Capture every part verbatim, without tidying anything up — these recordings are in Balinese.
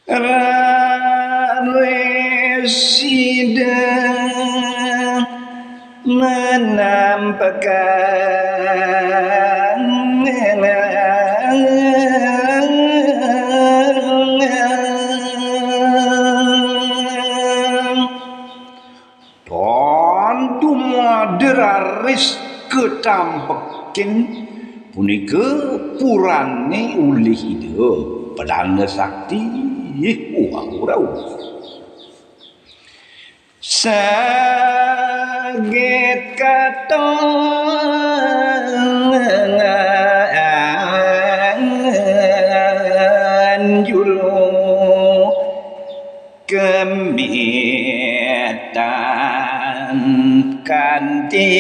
Raris Ida menampakkan Tantu maderaris ketampekin punika purane ulih Ida Padana Sakti. Wah, ora. Saget katongan juru kemitan kanti.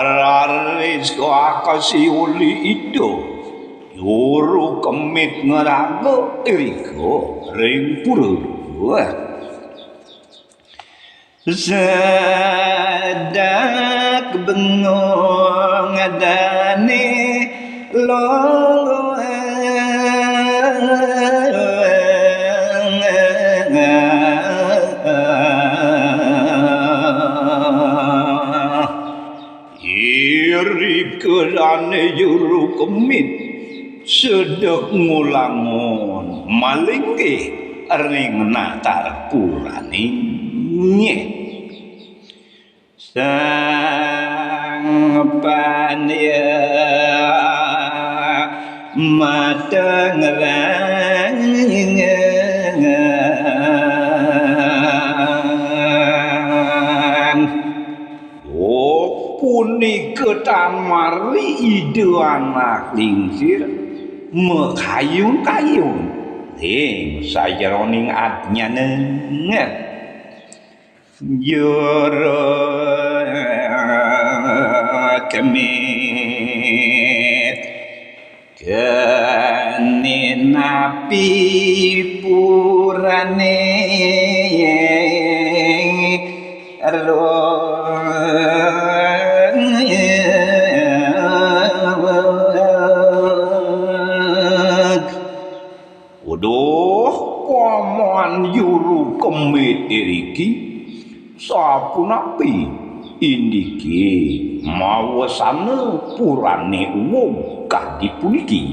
Raris kakasi uli Ida juru kemit ngraga irika ring pura. Sedak bengong dane longgoan. Irika dane juru kemit sedek ngulangun malinggih ring natar purane. Sang Panya Matengrangan. Oh, punika tan mari Ida Anak Lingsir makayun-kayun ing sajeroning adnyana. Juru kemit keni napi purane ro. Uduh, paman juru kemit iriki, sapunapi indike mawasana purane uwung kadi puniki?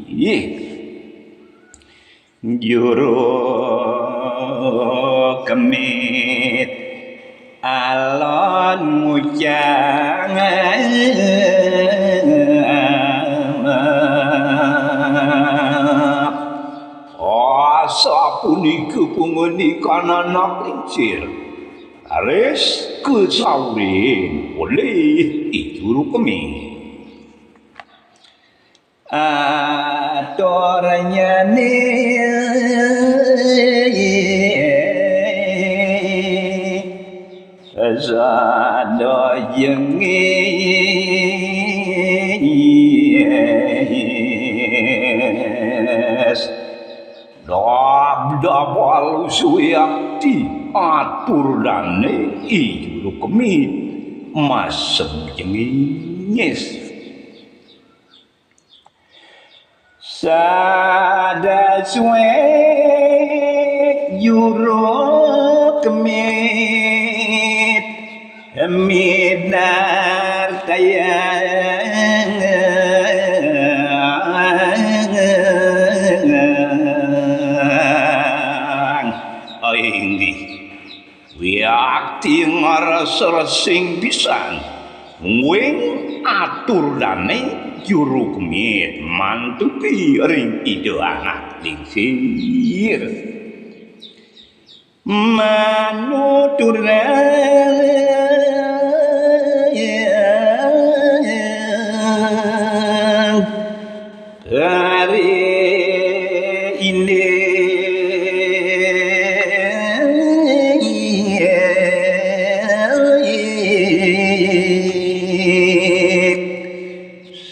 Ih. Juru kemit alon ngucap. Asapunika pangandikan Anak Lingsir. Raris kasaurin olih I Juru Kemit. Aturnyane sada jengis. Dab-dab alus wiakti atur dane I Juru Kemit masem jengis. Sada suek Juru Kemit minartayang. Inggih. Wiakti ngresresing pisan, mungguing atur dane Juru Kemit mantuki ring Ida Anak Lingsir. Manuturan Hari ini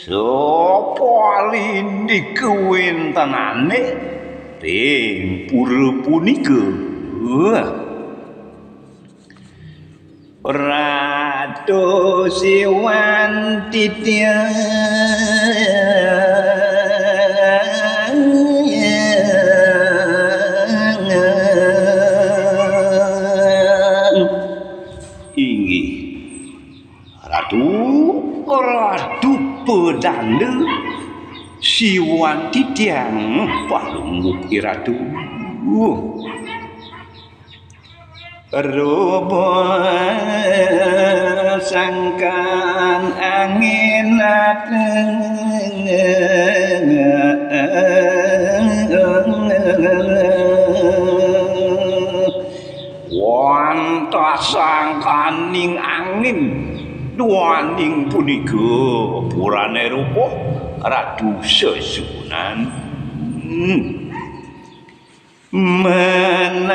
sapa lindi kawentenane ring pura punika? Rat Ratu Siwan titiang. Inggih. Ratu, Ratu pedanda Siwan titiang palungguh i Ratu. Rubuh sangkan angin dateng. Wantah sangkaning angin duaning punika purane rubuh Ratu Sesuunan. Menawi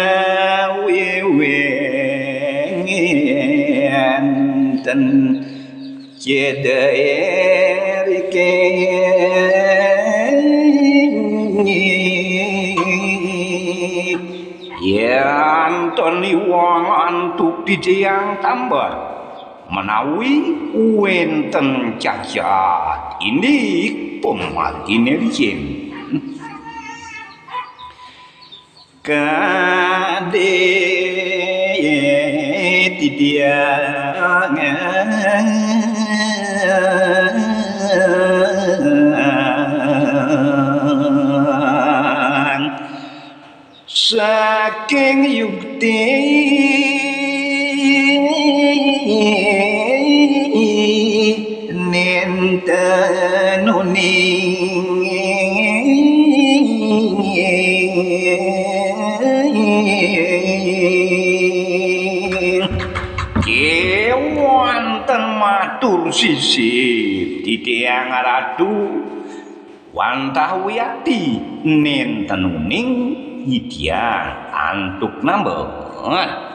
wenten cedhake yen ten iwang antuk titiang tambah menawi wenten cacat indik pemargine riyin. Kadhe titiang saking yukti nenten uning. Kewanten matur sisip titiang Ratu, wantah wiakti nenten uning titiang antuk nambet.